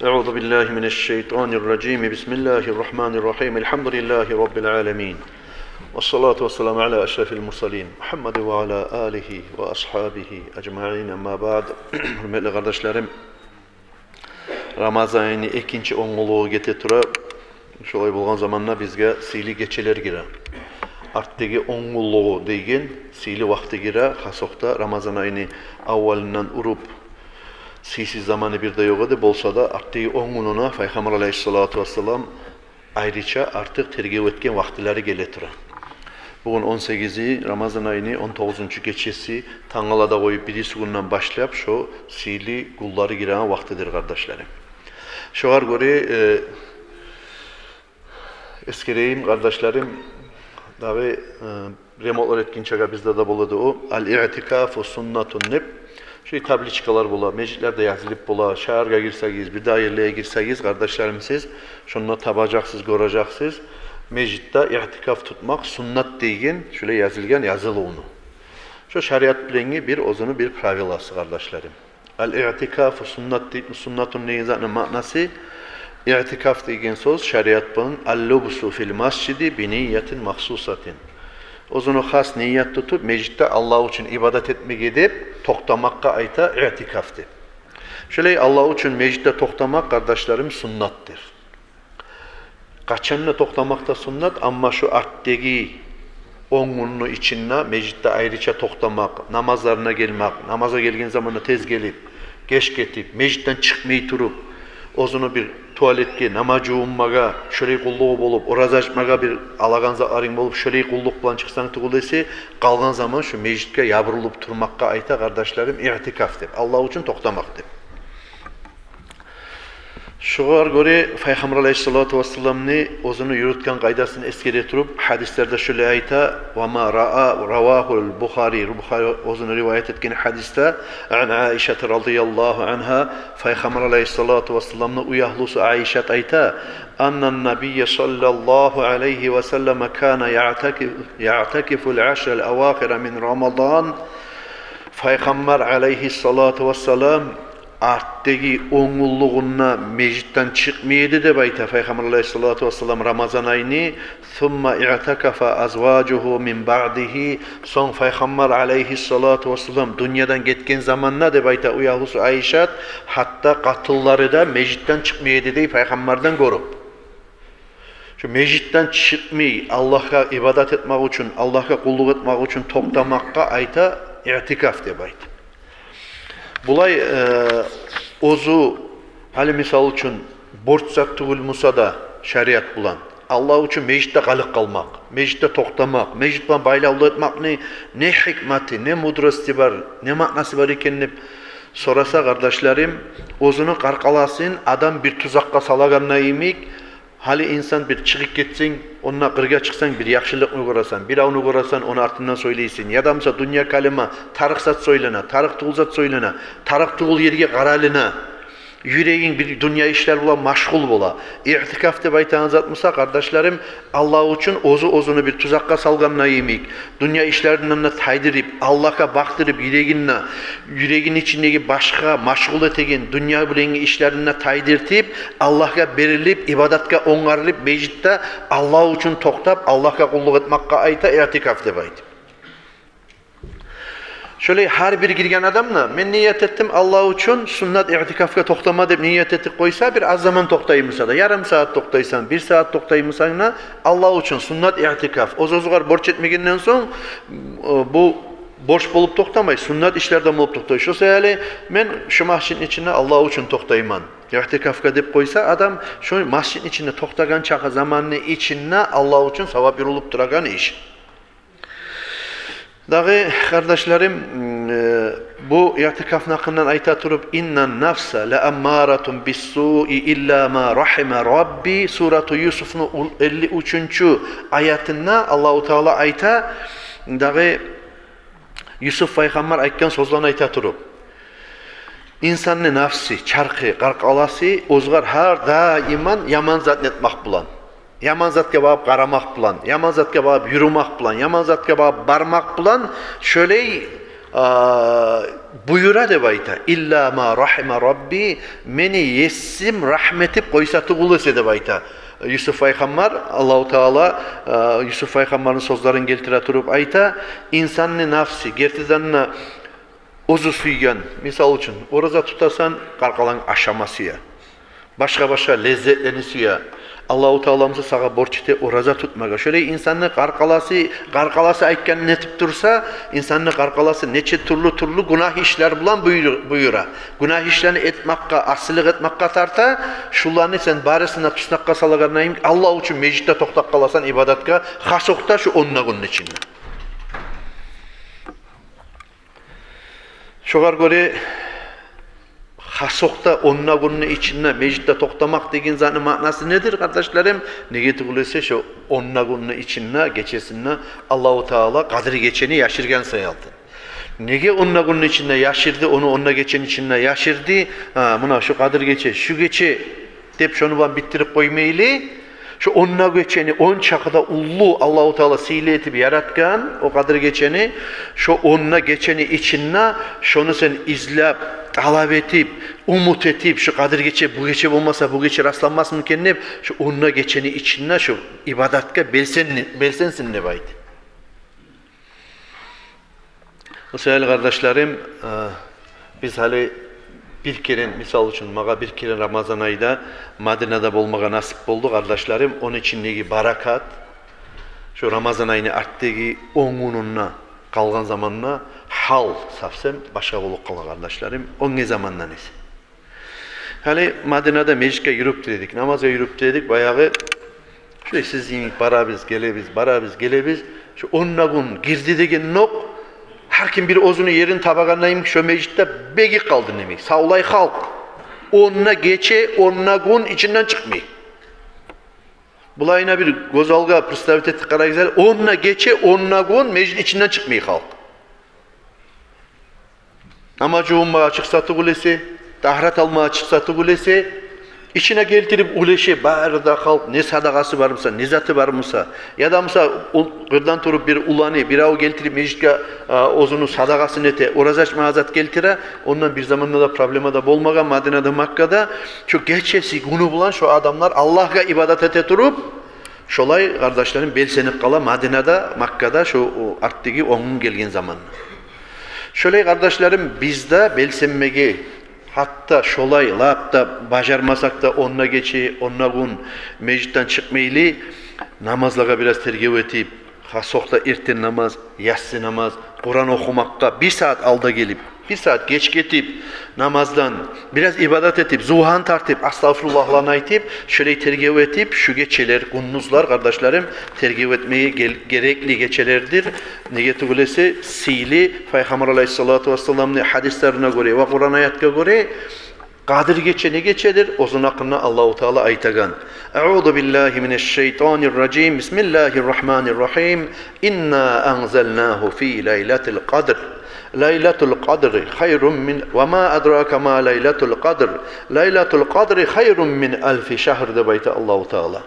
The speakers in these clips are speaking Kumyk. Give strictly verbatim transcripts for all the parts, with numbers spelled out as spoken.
أعوذ بالله من الشيطان الرجيم. بسم الله الرحمن الرحيم. الحمد لله رب العالمين. والصلاة والسلام على أشرف المرسلين محمد وعلى آله وأصحابه أجمعين. أما بعد. Гьюрметли къардашларым, Рамазан айны экинчи он гюнлюгю гете тура, шолай болгъан заманда бизге сыйлы гечелер гире. Артдагъы он гюнлюгю деген сыйлы вакъти гире, хасокъда Рамазан айны аввалындан уруп, сыйсыз заманы бир де ёкъ эди, болса да, артдагъы он гюнюне Пайхаммар алайгьиссалату вассалам айрыча артыкъ тергев этген вакътилери геле тура. Бугюн он сегизи Рамазан айны, он тогъузунчу гечеси, тангалада къоюп бириси гюнден башлап шо сыйлы гюнлери гиреген вакътидир, къардашларым. Шогъар гёре, э, эсгерейим, къардашларым, дагъы, э, ремонтлар этгинчеге бизде де болады о, «Ал-иътикафу суннатун» деп. Шо табличкалар бола, межитлерде язылып бола, шагьаргъа гирсегиз, бир дагъы ерлеге гирсегиз, къардашларым, сиз шонда табажакъсыз, гёрежексиз, межитде иътикаф тутмакъ суннат деген шолай язылгъан язылывну. Шо шариат булангъы бир оьзюню бир правиласы, къардашларым. «Ал-иътикафу суннат» де-, «суннатун» деген затны маънасы, иътикаф деген сёз шариат булан «ал-лубсу фил масжиди би ниятин махсусатин». Оьзюню хас ният тутуп, межитде Аллагь учун ибадат этмеге деп токътамакъгъа айта иътикаф деп. Шолай Аллагь учун межитде токътамакъ, къардашларым, суннатдыр. Къачан да токътамакъ да суннат, амма шо артдагъы он гюнню ичинде межитде айрыча токътамакъ, намазларына гелмек, намазгъа гелген заманда тез гелип, геч гетип, межитден чыкъмай туруп, оьзюню бир туалетге, намаз жувунмагъа, шолай къуллугъу болуп, ораза ачмагъа бир алагъан затларынг болуп, шолай къуллукъ булан чыкъсанг тюгюл эсе, къалгъан заман шо межитге ябурулуп турмакъгъа айта, къардашларым, иътикаф деп, Аллагь учун токътамакъ деп. Шогъар гёре Пайхаммар алайгьиссалату вассаламны оьзюню юрютген къайдасын эсгере туруп, гьадислерде шолай айта: «Ва ма раа-, равагьул Бухари», Бухари оьзюню риваят этген гьадисде, «ан Аишата радияллагьу ангьа», Пайхаммар алайгьиссалату вассаламны уягьлюсю Аишат айта: «Аннан набийя саллаллагьу алайгьи ва саллама кана яътаки-, яътакифул ашрал авахира мин Рамадан». Пайхаммар алайгьиссалату вассалам артдагъы он гюнлюгюнде межитден чыкъмай эди деп айта Пайхаммар алайгьиссалату вассалам Рамазан айны. «Сумма иътакафа азважугьу мин баъдигьи». Сонг Пайхаммар алайгьиссалату вассалам дюньядан гетген заманда деп айта уягьлюсю Аишат, гьатта къатынлары да межитден чыкъмай эди дей Пайхаммардан гёрюп. Шо межитден чыкъмай, Аллагьгъа ибадат этмек учун, Аллагьгъа къуллукъ этмек учун токътамакъгъа айта иътикаф деп айта. Булай, э, оьзю, гьали мисал учун, борч зат тюгюл буса да, шариат булан Аллагь учун межитде къалып къалмакъ, межитде токътамакъ, межит булан байлавлу этмекни не гьикматы, не мудрости бар, не маънасы бар экен деп сораса, къардашларым, оьзюню къаркъарасын адам бир тузакъгъа салагъанда йимик, гьали инсан бир чыгъып гетсенг, онда къыргъа чыкъсанг, бир яхшылыкъны гёресен, биревню гёресен, ону артындан сёйлейсен. Яда буса дюнья калима, тарыкъ зат сёйлене, тарыкъ тюгюл зат сёйлене, тарыкъ тюгюл ерге къаралына. Юрегинг бир дюнья ишлер булан машгъул бола. Иътикаф деп айтагъан зат буса, къардашларым, Аллагь учун оьзю оьзюню бир тузакъгъа салгъанда йимик, дюнья ишлеринден де тайдырып, Аллагьгъа бакъдырып, юрегин де, юрегин ичиндеги башгъа машгъул этеген дюнья булангъы ишлерин де тайдыртып, Аллагьгъа берилип, ибадатгъа онгарылып, межитде Аллагь учун токътап, Аллагьгъа къуллукъ этмекге айта иътикаф деп айта. Шолай гьар бир гирген адам да: «Мен ният этдим Аллагь учун суннат иътикафгъа токътама», – деп ният этип къойса, бир аз заман токътаймыса да, ярым сагьат токътайсан, бир сагьат токътаймысан да, Аллагь учун суннат иътикаф. Оьз-оьзюгер борч этмегенден сонг, э, бу борч болуп токътамай, суннат ишлерден болуп токътай. Шо саялы мен шу масжитни ичинде Аллагь учун токътайман иътикафгъа деп къойса адам, шо масжитни ичинде токътагъан чакъы заманны ичинде Аллагь учун савап юрюлюп турагъан иш. Дагъы, къардашларым, э, бу иътикафны гьакъындан айта туруп, «Иннан нафса ла аммаратун биссуи илла ма рахима Рабби», Сурату Юсуфну ул-, элли уьчюнчю аятында Аллагьу Таала айта, дагъы Юсуф пайхаммар айтгъан сёзлени айта туруп, инсанны нафси, чархы, къаркъарасы оьзюгер гьар даиман яман затны этмек булан, яман затгъа багъып къарамакъ булан, яман затгъа багъып юрюмек булан, яман затгъа багъып бармакъ булан, шолай, а, буюра деп айта. «Илла ма рахима Рабби», мени Есим рагьму этип къойса тюгюл эсе деп айта. Юсуп пайхаммар, Аллагьу Таала, э, Юсуп пайхаммарны сёзлерин гелтире туруп айта: инсанны нафси, гертиден де оьзю сюйген, мисал учун, ораза тутасан, къаркъаранг ашама сюе. Башгъа-башгъа леззетлени сюе. Аллагьу Таала буса сагъа борч эте ораза тутмагъа. Шолай инсанны къаркъарасы, къаркъарасы айтгъанын этип турса, инсанны къаркъарасы нече тюрлю-тюрлю гюнагь ишлер булан буюр-, буюра. Гюнагь ишлени этмекге, асилик этмекге тарта, шуланы сен барысын да туснакъгъа салагъандан, Аллагь учун межитде токътап къаласан ибадатгъа, хас окъда шу онда гюнню ичинде. Шогъар гёре хас окъда онда гюнню ичинде межитде токътамакъ деген затны маънасы недир, къардашларым? Неге тюгюл эсе, шо онда гюнню ичинде, гечесинде Аллагьу Таала Къадир гечени яшыргъан саялы. Неге онда гюнню ичинде яшырды, ону онда гечени ичинде яшырды? Гьа, муна шо Къадир гече, шо гече деп шону булан битдирип къоймайлы. Шо онда гечени, ончакъы да уллу Аллагьу Таала сыйлы этип яратгъан о Къадир гечени, шо онда гечени ичинде шону сен излеп, талап этип, умут этип, шо Къадир гече, бу гече болмаса, бу гече расланмасмы экен деп, шо онда гечени ичинде шо ибадатгъа белсен-, белсенсин деп айта. О саялы, къардашларым, э, биз гьали бир керен, мисал учун, магъа бир керен Рамазан айда Мадинада болмагъа насип болду, къардашларым. Ону ичиндеги баракат, шо Рамазан айны артдагъы он гюнюнде къалгъан заманда гьал совсем башгъа болуп къала, къардашларым, оьнге замандан эсе. Гьали Мадинада межитге юрюп тура эдик, намазгъа юрюп тура эдик, баягъы, шулай сиз йимик барабыз, гелебиз, барабыз, гелебиз. Шо онда гюн гирди дегенокъ, гьар ким бир оьзюню ерин табагъанда йимик, шо межитде бегип къалды йимик савлай халкъ. Онда гече, онда гюн ичинден чыкъмай. Булайына бир гёз алгъа представить этип къарагъыз, онда гече, онда гюн межит ичинден чыкъмай халкъ. Намаз жувунмагъа чыкъса тюгюл эсе, тагьарат алмагъа чыкъса тюгюл эсе, ичине гелтирип уьлеше бары да халкъ, не садагъасы бар буса, не заты бар буса, яда буса, къырдан туруп бир уланы, бирев гелтирип межитге, а, оьзюню садагъасын эте, ораза ачмагъа зат гелтире, ондан бир заманда да проблема да болмагъан Мадинада, Маккада. Шо гечеси, гюню булан шо адамлар Аллагьгъа ибадат эте туруп, шолай, къардашларым, белсенип къала Мадинада, Маккада, шо, о, артдагъы он гюн гелген заманда. Шолай, къардашларым, биз де белсенмеге, гьатта шолай лап да бажармасакъ да, онда гече, онда гюн межитден чыкъмайлы, намазлагъа бираз тергев этип, хас окъда эртен намаз, ясси намаз, Къуран охумакъгъа бир сагьат алда гелип, бир сагьат геч гетип, намаздан бираз ибадат этип, зувгьан тартып, астагъфируллагьланы айтып, шолай тергев этип, шу гечелер, гюндюзлер, къардашларым, тергев этмеге гел-, герекли гечелердир. Неге тюгюл эсе, сыйлы Пайхаммар алайгьиссалату вассаламны гьадислерине гёре ва Къуран аятгъа гёре, Къадир гече не гечедир? Оьзюню гьакъында Аллагьу Таала айтагъан: «Аъузу биллагьи минаш-шайтанир-ражим. Бисмиллагьир-рагьманир-рагьим. Инна анзалнагьу фи лайлатил къадр. Лайлатул къадри хайрун мин, ва ма адрака ма лайлатул къадр. Лайлатул къадри хайрун мин алфи шагьр», — деп айта Аллагьу Таала.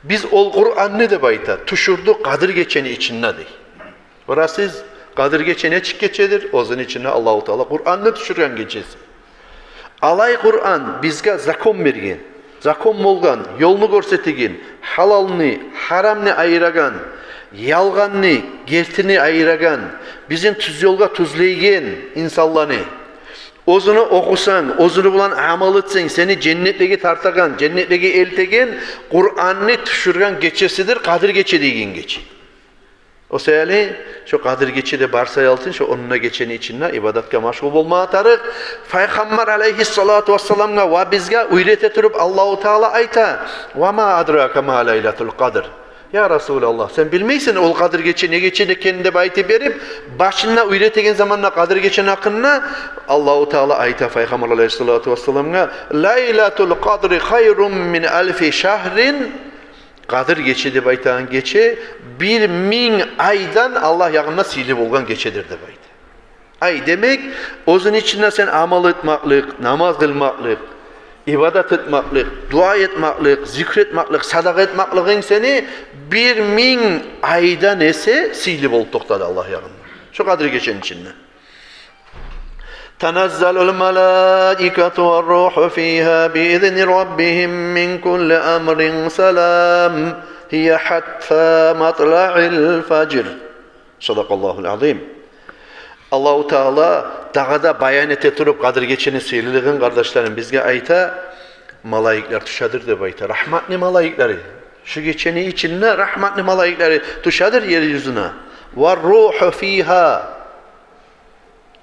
«Биз ол Къуранны, — деп айта, — тюшюрдюк Къадир гечени ичинде», — дей. Билесиз, Къадир гече нечик гечедир? Оьзюню ичинде Аллагьу Таала Къуранны тюшюрген гечеси. Алай Къуран бизге закон берген, закон болгъан, ёлну гёрсетеген, гьалалны, гьарамны айырагъан, ялгъанны, гертини айырагъан, бизин тюз ёлгъа тюзлейген инсанланы. Оьзюню охусанг, оьзюню булан амал этсенг, сени женнетлеге тартагъан, женнетлеге элтеген Къуранны тюшюрген гечесидир Къадир гече деген гече. О саялы, шо Къадир гече де бар саялы, шо онда гечени ичинде ибадатгъа машгъул болмагъа тарыкъ. Пайхаммар алайгьиссалату вассаламгъа ва бизге уьйрете туруп Аллагьу Таала айта: «Ва ма адрака ма лайлатул къадр». «Я Расулаллагь, сен билмейсен ол Къадир гече не гече экенин», — деп айтып берип, башында уьйретеген заманда Къадир гечени гьакъында, Аллагьу Таала айта Пайхаммар алайгьиссалату вассаламгъа: «Лайлатул къадри хайрун мин алфи шагьрин». Къадир гече деп айтагъан гече бир минг айдан Аллагь ягъында сыйлы болгъан гечедир деп айта. Ай, демек, оьзюню ичинде сен амал этмакълыкъ, намаз къылмакълыкъ, ибадат этмакълыкъ, дуа этмакълыкъ, зикр этмакълыкъ, садагъа этмакълыгъынг сени бир минг айдан эсе сыйлы болуп токътады Аллагь ягъында. Шо Къадир гечени ичинде. تنزل الملائكة والروح فيها بإذن ربهم من كل أمر سلام هي حتى مطلع الفجر. صدق الله العظيم. Аллагьу Таала дагъы да баян эте туруп Къадир гечени сыйлылыгъын, къардашларым, бизге айта: «Малайиклер тюшедир», — деп айта. Рагьматны малайиклери. Шу гечени ичинде рагьматны малайиклери тюшедир ер юзюне. «والروح فيها».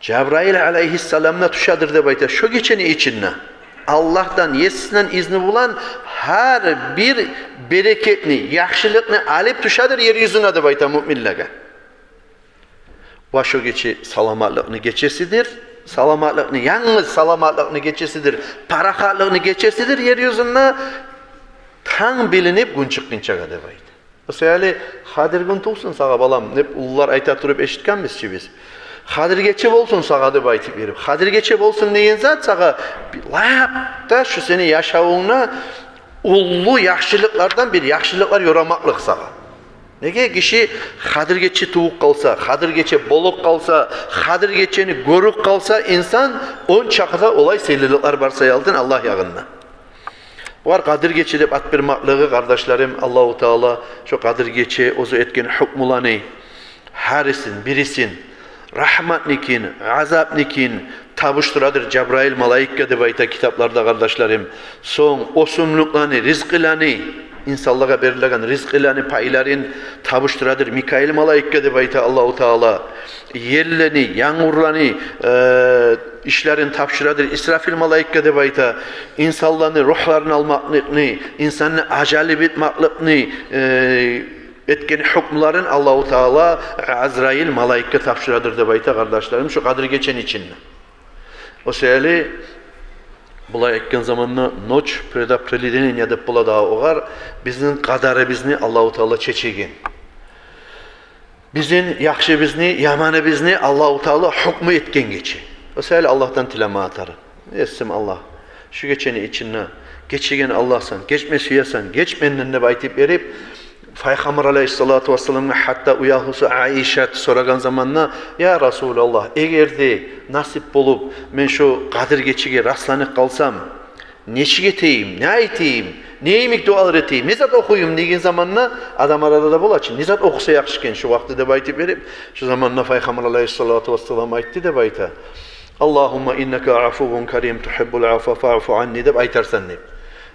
Жабраил алайгьиссалам да тюшедир деп айта шо гечени ичинде. Аллагьдан, Есисинден изну булан гьар бир берекетни, яхшылыкъны алып тюшедир ер юзюне деп айта муъминлеге. Ва шо гече саламатлыкъны гечесидир. Саламатлыкъны, янгыз саламатлыкъны гечесидир. Парахатлыкъны гечесидир ер юзюнде. Танг билинип гюн чыкъгъынчагъа деп айта. О саялы, Къадир гюн тувсун сагъа, балам, деп уллулар айта туруп эшитгенбиз чи биз. Къадир гече болсун сагъа деп айтып берип. Къадир гече болсун деген зат сагъа лап да шу сени яшавунгда уллу яхшылыкълардан бир яхшылыкълар ёрамакълыкъ сагъа. Неге? Гиши Къадир гече тувуп къалса, Къадир гече болуп къалса, Къадир гечени гёрюп къалса инсан, ончакъы да олай сыйлылыкълар бар саялы Аллагь ягъында. Огъар Къадир гече деп ат бермакълыгъы, къардашларым, Аллагьу Таала шо Къадир гече оьзю этген гьукмуланы гьарисин, бирисин, рагьматныкин, азапныкин тапшурадыр Жабраил малайикге деп айта китапларда, къардашларым. Сонг оьсюмлюклени, ризкъыланы, инсанлагъа берилеген ризкъыланы пайларын тапшурадыр Микаил малайикге деп айта Аллагьу Таала. Еллени, янгурланы, э, ишлерин тапшурадыр Исрафил малайикге деп айта. Инсанланы ругьларын алмакълыкъны, инсанны ажалы битмакълыкъны, э, этген гьукмуларын Аллагьу Таала Азраил малайикге тапшурадыр деп айта, къардашларым, шо Къадир гечени ичинде. О саялы, булай айтгъан заманда ночь предопределения деп бола дагъы огъар, бизин къадарыбызны Аллагьу Таала чечеген. Бизин яхшыбызны, яманыбызны Аллагьу Таала гьукму этген гече. О саялы Аллагьдан тилеме тарыкъ. Есим Аллагь, шу гечени ичинде гечеген Аллагьсан, гечме сюесен, геч менден деп айтып берип, Пайхаммар алайгьиссалату вассаламгъа гьатта уьягьлюсю Айшат сорагъан заманда: «Я Расулаллагь, эгер де насип болуп мен шу Къадир гечеге расланып къалсам, нечик этейим, не айтайым, не йимик дуалар этейим, не зат охуйум?» — деген заманда, адам арада да бола чы, не зат охуса яхшы экен шу вакъти деп айтып берип, шу заманда Пайхаммар алайгьиссалату вассалам айтды деп айта: «Аллагьумма иннака афуввун карим тухиббул афва фаъфу анни», — деп айтарсан деп.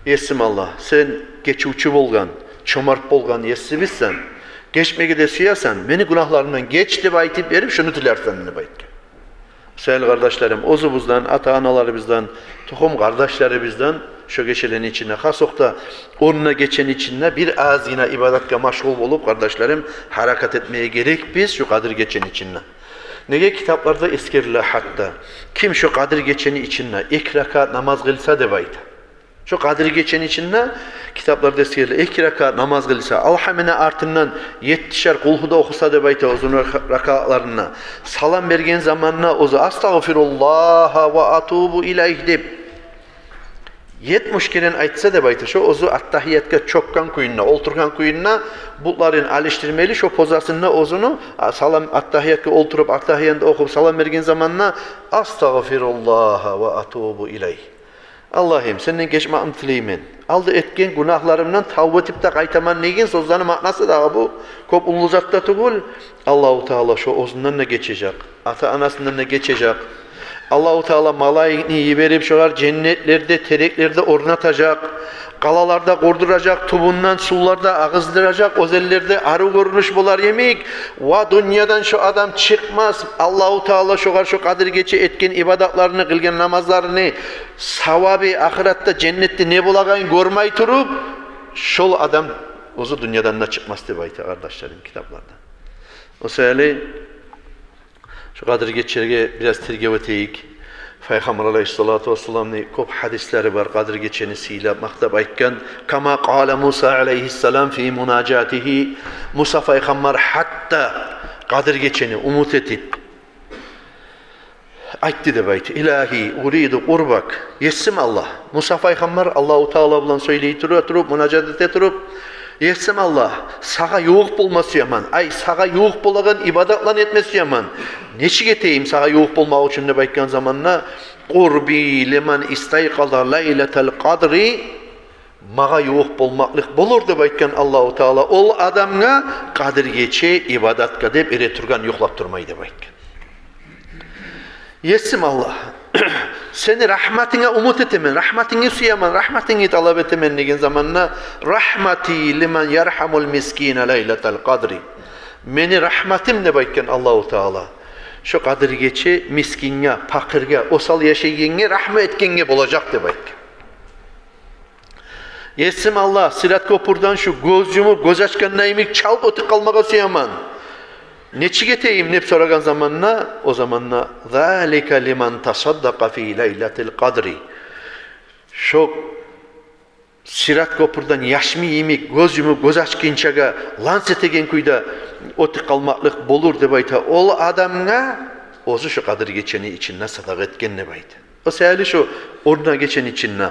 Есим Аллагь, сен гечивчю болгъан, чомарт болгъан Есибизсен, гечмеге де сюесен, мени гюнагьларымдан геч деп айтып берип, шуну тилерсен деп айтгъан. Сыйлы къардашларым, оьзюбюзден, ата-аналарыбыздан, тухум-къардашларыбыздан шо гечелени ичинде, хас окъда онда гечени ичинде бир азгъына ибадатгъа машгъул болуп, къардашларым, гьаракат этмеге герекбиз шо Къадир гечени ичинде. Неге, китапларда эсгериле гьатта, ким шо Къадир гечени ичинде эки ракаат намаз къылса деп айта. Шо Къадир гечени ичинде китапларда эсгериле, эки ракаат намаз къылса, Алгьамны артындан еттишер Къулгьу да охуса деп айта оьзюню рака-, ракаатларында. Салам берген заманда оьзю «Астагъфируллагьа ва атубу илайгь» деп етмиш керен айтса деп айта, шо оьзю аттагьиятгъа чёкген кюйюнде, олтургъан кюйюнде, бутларын алышдырмайлы, шо позасында оьзюню, а, салам, аттагьиятгъа олтуруп, аттагьиятны охуп, салам берген заманда «Астагъфируллагьа ва атубу илайгь». Аллагьым, сенден гечмекни тилеймен. Алда этген гюнагьларымдан тавба этип де къайтаман деген сёзлени маънасы дагъы бу. Кёп уллу зат да тюгюл. Аллагьу Таала шо оьзюнден де гечежек, ата-анасындан да гечежек. Аллагьу Таала малайикни йиберип, шогъар женнетлерде, тереклерде орнатажакъ. Къалалар да къурдуражакъ, тюбюнден сувлар да агъыздыражакъ, оьзенлерде арив гёрюнюш болар йимик. Ва дюньядан шо адам чыкъмас. Аллагьу Таала шогъар шо Къадир гече этген ибадатларыны, къылгъан намазларыны савабы ахыратда, женнетде не болагъанын гёрмей туруп, шол адам оьзю дюньядан да чыкъмас деп айта, къардашларым, китапларда. О саялы шо Къадир гечеге бираз тергев этейик. Пайхаммар алайгьиссалату вассаламны кёп гьадислери бар Къадир гечени сыйлап, макътап айтгъан. Кама къала Муса алайгьиссалам фи мунажатигьи. Муса пайхаммар гьатта Къадир гечени умут этип айтды деп айта: «Илагьи, уриду къурбак». Есим Аллагь. Муса пайхаммар Аллагьу Таала булан сёйлей тура туруп, мунажат эте туруп, Есим Аллагь, сагъа ювукъ болма сюемен. Ай, сагъа ювукъ болагъан ибадатланы этме сюемен. Нечик этейим сагъа ювукъ болмакъ учун деп айтгъан заманда, «Къурби лиман истайкъаза лайлатал къадри», магъа ювукъ болмакълыкъ болур деп айтгъан Аллагьу Таала ол адамгъа, Къадир гече ибадатгъа деп эретургъан, юхлап турмай деп айтгъан. Есим Аллагь, сени рагьматынга умут этемен, рагьматынгны сюемен, рагьматынгны талап этемен деген заманда, «Рагьмати лиман яргьамул мискина лайлатал къадри». Мени рагьматым деп айтгъан Аллагьу Таала, шо Къадир гече мискинге, пакъыргъа, осал яшайгъангъа рагьму этгенге болажакъ деп айтгъан. Есим Аллагь, Сират кёпюрден шу гёз юмуп, гёз ачгъанда йимик чалт оьтюп къалмагъа сюемен. Нечик этейим деп сорагъан заманда, о заманда, «Залика лиман тасаддакъа фи лайлатил къадри». Шо Сират кёпюрден яшмы йимик гёз юмуп, гёз ачгъынчагъа ланс этеген кюйде оьтюп къалмакълыкъ болур деп айта ол адамгъа, оьзю шо Къадир гечени ичинде садагъа этген деп айта. О саялы шо орнуна гечени ичинде,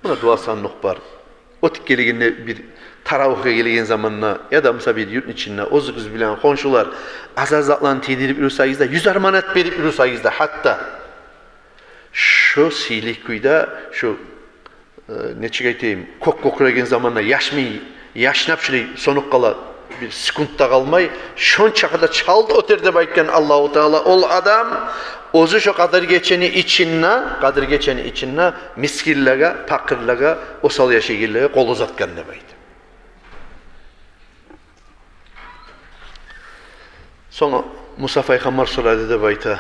муна, дуа сандыкъ бар. Оьтюп гелегенде, бир таравигьге гелеген заманда, яда, мисал, бир юртну ичинде оьзюгюз билеген хоншулар азар затланы тийдирип юрюсегиз де, юзер манат берип юрюсегиз де, гьатта шо сыйлы кюйде, шо, э, нечик айтайым, кёк кёкрейген заманда яшмы яшнап шулай сёнюп къала, бир секунд да къалмай, шончакъы да чалт оьтер деп айтгъан Аллагьу Таала, ол адам оьзю шо Къадир гечени ичинде, Къадир гечени ичинде мискинлеге, пакъырлагъа, осал яшайгъанлагъа къол узатгъан деп айта. Сонг Муса пайхаммар сорады деп айта: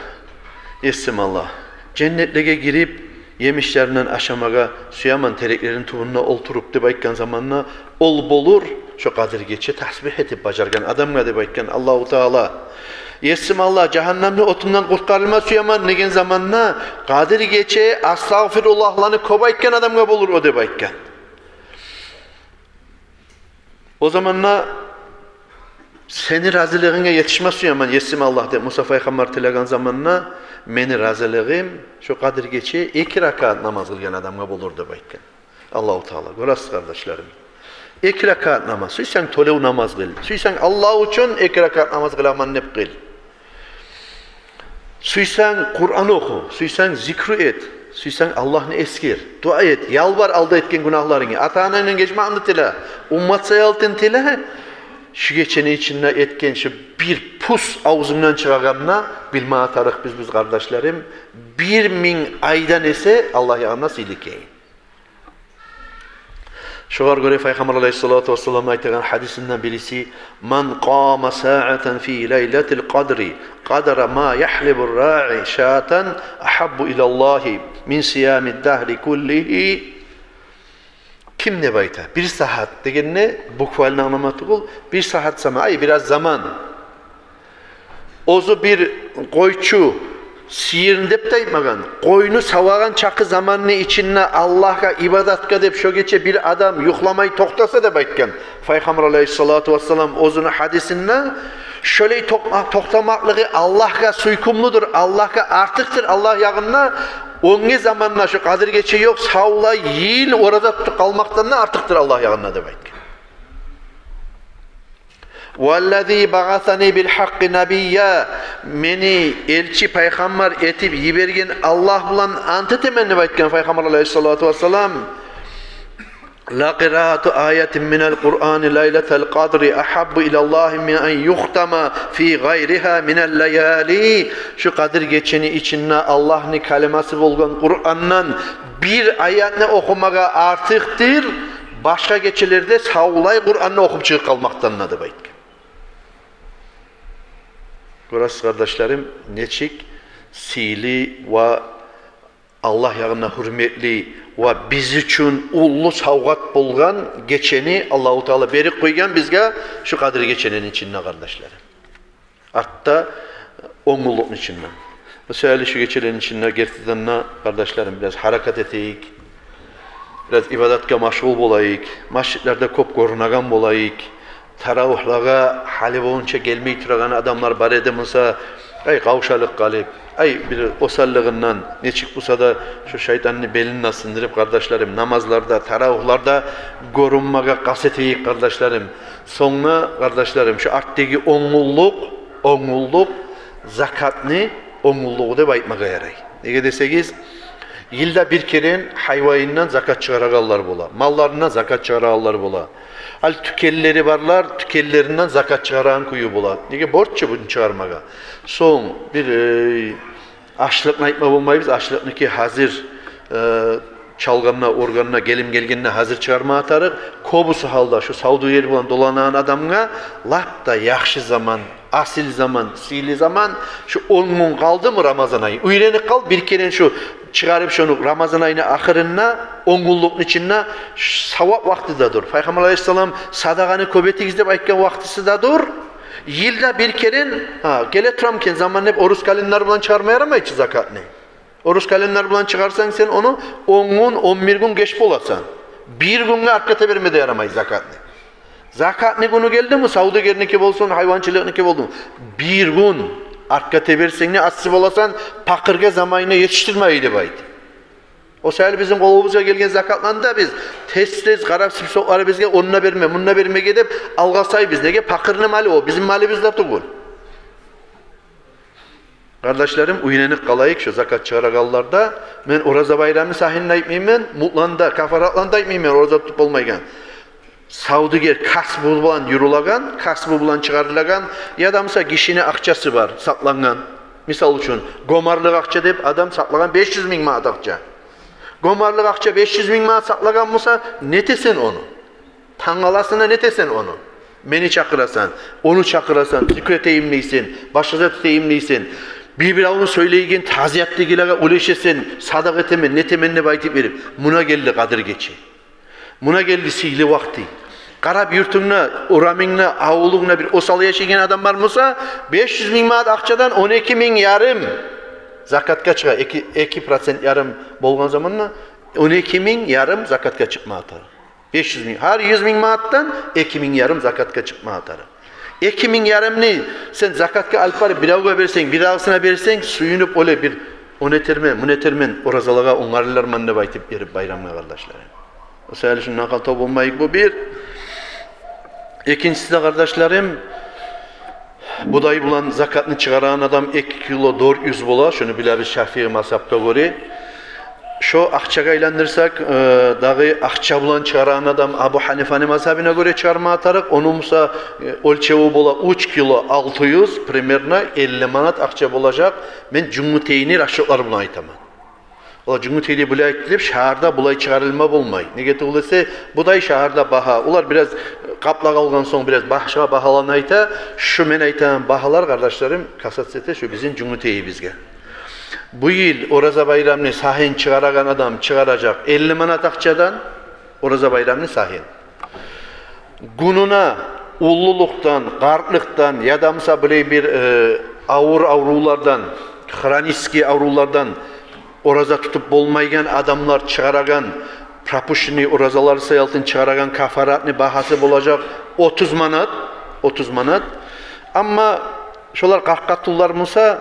«Есим Аллагь, женнетлеге гирип, емишлеринден ашамагъа сюемен, тереклерини тюбюнде олтуруп», — деп айтгъан заманда, ол болур шо Къадир гече тасбигь этип бажаргъан адамгъа деп айтгъан Аллагьу Таала. «Есим Аллагь, жагьаннемни отундан къутгъарылма сюемен», — деген заманда, Къадир гече астагъфируллагьланы кёп айтгъан адамгъа болур о деп айтгъан. О заманда «Сени разилигинге етишме сюемен, Есим Аллагь», — деп Муса пайхаммар тилеген заманда, «Мени разилигим шо Къадир гече эки ракаат намаз къылгъан адамгъа болур», — деп айтгъан Аллагьу Таала. Гёресиз, къардашларым, эки ракаат намаз. Сюйсенг тёлев намаз къыл, сюйсенг Аллагь учун эки ракаат намаз къыламан деп къыл. Сюйсенг Къуран оху, сюйсенг зикру эт, сюйсенг Аллагьны эсгер, дуа эт, ялбар алда этген гюнагьларынгны, ата-анангдан гечмекни тиле, уммат саялтын тиле. Шу гечени ичинде этген шу бир пус авзунгдан чыгъагъанына билме тарыкъбыз биз, къардашларым, бир минг айдан эсе Аллагь ягъында сыйлы экен. Шогъар гёре Пайхаммар алайгьиссалату вассалам айтагъан гьадисинден бириси: «Ман къама саатан фи лайлатил къадри къадра ма ягьлибу рраи шатан агьаббу илаллагьи мин сиямид дагьри куллигьи». Ким деп айта, бир сагьат дегенде, буквально англама тюгюл, бир сагьат заман, ай, бираз заман. Оьзю бир къойчу, сыйырны деп де айтмагъан, къойну савагъан чакъы заманны ичинде Аллагьгъа ибадатгъа деп шо гече бир адам юхламай токътаса деп айтгъан Пайхаммар алайгьиссалату вассалам оьзюню гьадисинде, шолай токъма-, токътамакълыгъы Аллагьгъа сюйкюмлюдюр, Аллагьгъа артыкъдыр, Аллагь ягъында. Оьнге заманда шо Къадир гече ёкъ, савлай йыл ораза тутуп къалмакъдан да артыкъдыр Аллагь ягъында деп айтгъан. «Валлази багьасани бил гьакъкъи набийя», мени элчи, пайхаммар этип йиберген Аллагь булан ант этемен деп айтгъан Пайхаммар алайгьиссалату вассалам. «Ла къираату аятин минал Къурани лайлатал къадри агьаббу илаллагьи мин ан юхтама фи гъайригьа минал лаяли». Шу Къадир гечени ичинде Аллагьны каламы болгъан Къурандан бир аятны охумагъа артыкъдыр башгъа гечелерде савлай Къуранны охуп чыгъып къалмакъдан да деп айтгъан. Гёресиз, къардашларым, нечик сыйлы ва Аллагь ягъында гьюрметли ва биз учун уллу савгъат болгъан гечени Аллагьу Таала берип къойгъан бизге шу Къадир гечени ичинде, къардашларым. Артда он гюнлюкню ичинде. Мисалы, шу гечелени ичинде гертиден де, къардашларым, бираз гьаракат этейик. Бираз ибадатгъа машгъул болайыкъ. Межитлерде кёп гёрюнеген болайыкъ. Таравигьлеге гьали болгъунча гелмей турагъан адамлар бар эди буса, ай, къавшалып къалып, Ай, бир осаллыгъындан, нечик буса да, шо шайтанны белин де сындырып, къардашларым, намазларда, таравигьларда гёрюнмеге къаст этейик, къардашларым. Сонг, къардашларым, шо артдагъы он гюнлюк, он гюнлюк закатны он гюнлюгю деп айтмагъа ярай. Неге десегиз, йылда бир керен гьайванындан закат чыгъарагъанлар бола, малларындан закат чыгъарагъанлар бола. Ал тюкенлери барлар тюкенлеринден закат чыгъарагъан кюю бола. Неге, борч чу буну чыгъармагъа. Сонг бир, э, ашлыкъны айтма болмайбыз. Ашлыкъныки гьазир, э, чалгъанда, ургъанда, гелим гелгенде гьазир чыгъармагъа тарыкъ. Кёбюсю гьалда шо савдюгер булан доланагъан адамгъа лап да яхшы заман, асил заман, сыйлы заман шо он гюн къалдымы Рамазан айы. Уьйренип къал, бир керен шо чыгъарып шону Рамазан айыны ахырында, он гюнлюкню ичинде, ш-, савап вакъти де дюр. Пайхаммар алайгьиссалам садагъаны кёп этигиз деп айтгъан вакътиси де дюр. Йылда бир керен, гьа, геле турам экен заман деп, орус календарь булан чыгъарма ярамай чы закатны. Орус календарь булан чыгъарсанг сен ону, он гюн, он бир гюн геч боласан. Бир гюнге артгъа теберме де ярамай закатны. Закатны гюню гелдими, савдюгерники болсун, гьайванчылыкъныки болдуму, бир гюн артгъа теберсенг де, асси боласан, пакъыргъа заманына етишдирмей деп айт. О саялы бизин къолубузгъа гелген закатланы да биз тез-тез къарап, сипсокълары бизге, онда берме, мунда бермеге деп алгъасайбыз. Неге? Пакъырны малы о, бизин малыбыз да тюгюл. Къардашларым, уьйренип къалайыкъ шо закат чыгъарагъанларда. Мен ораза байрамны сагьын да айтмайман, мутланы да, кафаратланы да айтмайман, ораза тутуп болмайгъан. Савдюгер, касбу булан юрюлеген, касбу булан чыгъарылагъан, яда, мисал, гишини акъчасы бар сакълангъан. Мисал учун, гёмерлик акъча деп адам сакълагъан беш юз минг манат акъча. Гёмерлик акъча беш юз минг манат сакълагъан буса, не этесен ону? Тангаласына не этесен ону? Мени чакъырасан, ону чакъырасан, зикр этейим дейсен, башгъа зат этейим дейсен. Бир-биревню сёйлейген, тазиятдагъылагъа уьлешесен, садагъа этемен, не этемен деп айтып берип. Муна гелди Къадир гече. Муна гелди сыйлы вакъти. Къарап, юртунгда, урамынгда, авулунгда бир осал яшайгъан адам бар буса, беш юз минг манат акъчадан он эки минг ярым закатгъа чыгъа. Эки, эки процент ярым болгъан заманда он эки минг ярым закатгъа чыкъмагъа тарыкъ. Беш юз минг, гьар юз минг манатдан эки минг ярым закатгъа чыкъмагъа тарыкъ. Эки минг ярымны сен закатгъа алып барып, биревге берсенг, бирдагъысына берсенг, сююнюп, олай бир, ону этермен, муну этермен, оразалагъа онгарыларман деп айтып берип байрамгъа, къардашларым. О саялы шундан хата болмайыкъ, бу бир. Экинчиси де, къардашларым, будай булан закатны чыгъарагъан адам эки кило дёрт юз бола, шуну билебиз Шафии мазгьапгъа гёре. Шо акъчагъа айландырсакъ, э, дагъы акъча булан чыгъарагъан адам Абу Гьанифаны мазгьабына гёре чыгъармагъа тарыкъ. Ону буса, э, оьлчеви бола уьч кило алты юз, примерно элли манат акъча болажакъ. Мен Жюнгютейни расчётлары булан айтаман. Олар Жюнгютейде булай айтды деп, шагьарда булай чыгъарылма болмай. Неге тюгюл эсе, будай шагьарда багьа. Олар бираз къаплагъа алгъан сонг, бираз башгъа багьаланы айта. Шу мен айтагъан багьалар, къардашларым, касаться эте шу бизин Жюнгютейибизге. Бу йыл ораза байрамны сагьын чыгъарагъан адам чыгъаражакъ элли манат акъчадан, ораза байрамны сагьын. Гюнюне уллулукъдан, къартлыкъдан яда, мисал, булай бир, э, авур аврувлардан, хронический аврувлардан ораза тутуп болмайгъан адамлар чыгъарагъан, пропущенный оразалар саялтын чыгъарагъан кафаратны багьасы болажакъ отуз манат, отуз манат. Амма шолар къарт къатынлар буса,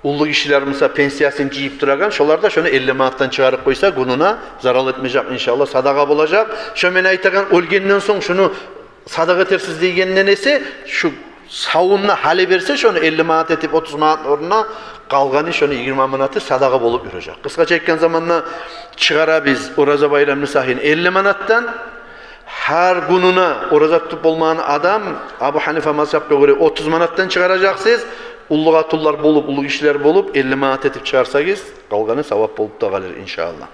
уллу гишилер буса, пенсиясын жыйып турагъан, шолар да шону элли манатдан чыгъарып къойса, гюнюне зарал этмежек, иншаллагь, садагъа болажакъ. Шо мен айтагъан, оьлгенден сонг шуну садагъа этерсиз дегенден эсе, шу савунда гьали берсе, шону элли манат этип, отуз манат орнуна, къалгъаны, шону йигирма манаты садагъа болуп юрюжек. Къысгъача айтгъан заманда, чыгъарабыз ораза байрамны сагьын элли манатдан. Гьар гюнюне ораза тутуп болмагъан адам, Абу Гьанифа мазгьапгъа гёре, отуз манатдан чыгъаражакъсыз. Уллу къатынлар болуп, уллу гишилер болуп, элли манат этип чыгъарсагъыз, къалгъаны савап болуп да къалыр, иншаллагь.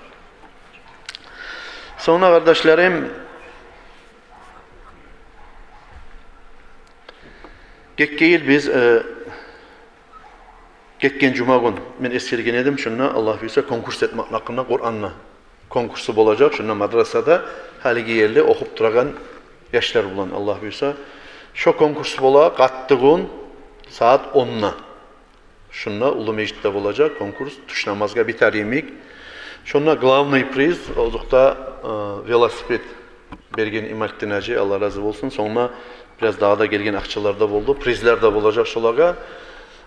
Сонг, къардашларым, гетген йыл биз, э, гетген жумагюн мен эсгерген эдим, шунда, Аллагь буюрса, конкурс этмек гьакъында, Къуранны конкурсу болажакъ шунда мадрасада, гьалиги ерде охуп турагъан яшлар булан, Аллагь буюрса. Шо конкурс бола къаттыгюн сагьат онда. Шунда, уллу межитде болажакъ конкурс, тюш намазгъа битер йимик. Шонда главный приз, озокъда, э, велосипед берген Имамутдин гьажи, Аллагь рази болсун. Сонг да бираз дагъы да гелген акъчалар да болду. Призлер де болажакъ шолагъа.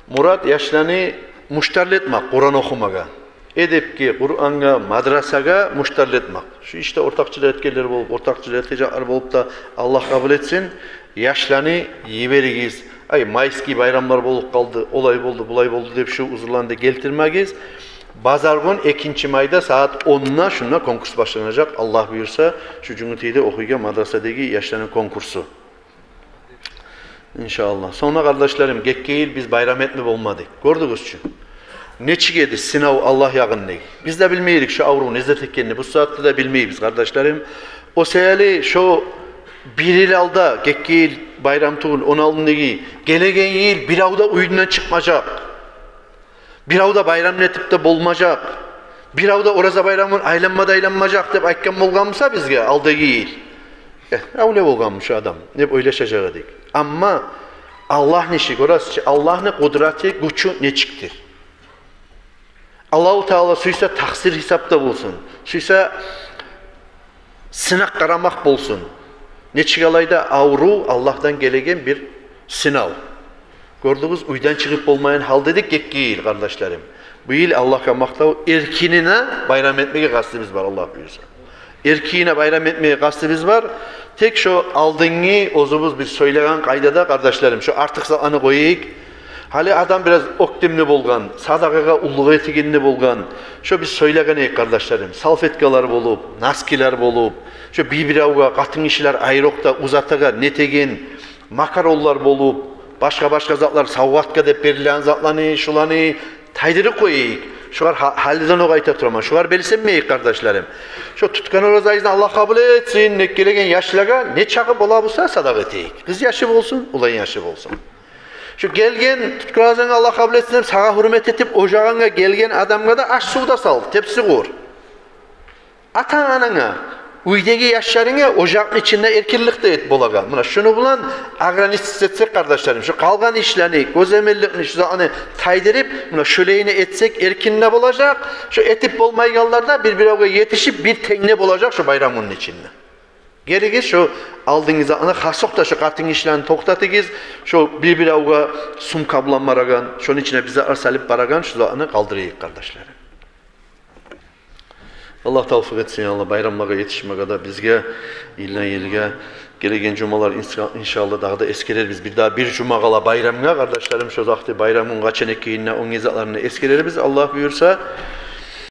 Мурат яшланы Муштарлы этмек Къуран охумагъа, эдепге, Къурангъа, мадрасагъа муштарлы этмек. Шу ишде ортакъчылыкъ этгенлер болуп, ортакъчылыкъ этежеклер болуп да, Аллагь къабул этсин. Яшланы йиберигиз. Ай, майский байрамлар болуп къалды, олай болду, булай болду деп шу узурланы да гелтирмегиз. Базаргюн, экинчи майда, сагьат онда шунда конкурс башланажакъ, Аллагь буюрса, шу Жюнгютейде охуйгъан мадрасадагъы яшланы конкурсу. Иншааллагь. Сонг да, къардашларым, гетген йыл биз байрам этме болмадыкъ. Гёрдюгюз чю, нечик эди сынав Аллагь ягъындагъы. Биз де билмей эдик шу аврув не зат экенни, бу сагьатда да билмейбиз, къардашларым. О саялы шо бир йыл алда, гетген йыл байрам тюгюл, ону алдындагъы, гелеген йыл бирев де уьюнден чыкъмажакъ. Бирев де байрам этип де болмажакъ. Бирев де ораза байрамын айланма да айланмажакъ деп айтгъан болгъан буса бизге алдагъы йыл, э, авлия болгъанмы шу адам деп ойлашажакъ эдик. Амма Аллагьны иши, гёресиз чи, Аллагьны къудраты, гючю нечикдир. Аллагьу Таала сюйсе такъсыр гьисапда болсун, сюйсе сынакъ къарамакъ болсун. Нечик алай да, аврув Аллагьдан гелеген бир сынав. Гёрдюгюз, уьйден чыгъып болмайгъан гьалда эдик гетген йыл, къардашларым. Бу йыл, Аллагьгъа макътав, эркинине байрам этмеге къастыбыз бар, Аллагь буюрса. Эркинине байрам этмеге къастыбыз бар. Тек шо алдынгы оьзюбюз бир сёйлеген къайдада, къардашларым, шо артыкъ затланы къояйыкъ. Гьали адам бираз оьктемли болгъан, садагъагъа уллулукъ этегенли болгъан. Шо биз сёйлеген эдик, къардашларым, салфеткалар болуп, носкилер болуп, шо бир-биревге, къатынгишилер айрокъда узатагъан, нетеген, макаронлар болуп, башгъа-башгъа затлар, савгъатгъа деп берилеген затланы, шуланы тайдырып къояйыкъ. Шулар гьа-, гьалиден окъ айта тураман, шулар белсенмейик, къардашларым. Шо тутгъан оразагъызны Аллагь къабул этсин деп гелеген яшлагъа не чакъы бола буса садагъа этейик. Къыз яшы болсун, улан яшы болсун. Шо гелген, тутгъан оразангны Аллагь къабул этсин деп, сагъа гьюрмет этип ожагъынга гелген адамгъа да аш-сув да сал, тепси къур. Ата-ананга, уьйдеги яшларынга ожакъны ичинде эркинлик де эт болагъан. Муна шуну булан ограничиться этсек, къардашларым, шо къалгъан ишлени, гёземелликни, шу затланы тайдырып, муна шолайына этсек, эркин де болажакъ. Шо этип болмайгъанлар да бир-биревге етишип, бир тенг де болажакъ шо байрам гюнню ичинде. Гелигиз, шо алдынгы затланы, хасокъда шо къатынгишилени токътатыгъыз, шо бир-биревге сумка булан барагъан, шону ичине бир затлар салып барагъан, шу затланы къалдырайыкъ, къардашларым. Аллагь тавфикъ этсин, я Аллагь, байрамлагъа етишмеге де бизге, йылдан йылгъа. Гелеген жумалар, инша-, иншааллагь, дагъы да эсгерербиз. Бир дагъы бир жума къала байрамгъа, къардашларым, шо вакъти байрам гюн къачан экенин, ону затларын эсгерербиз, Аллагь буюрса.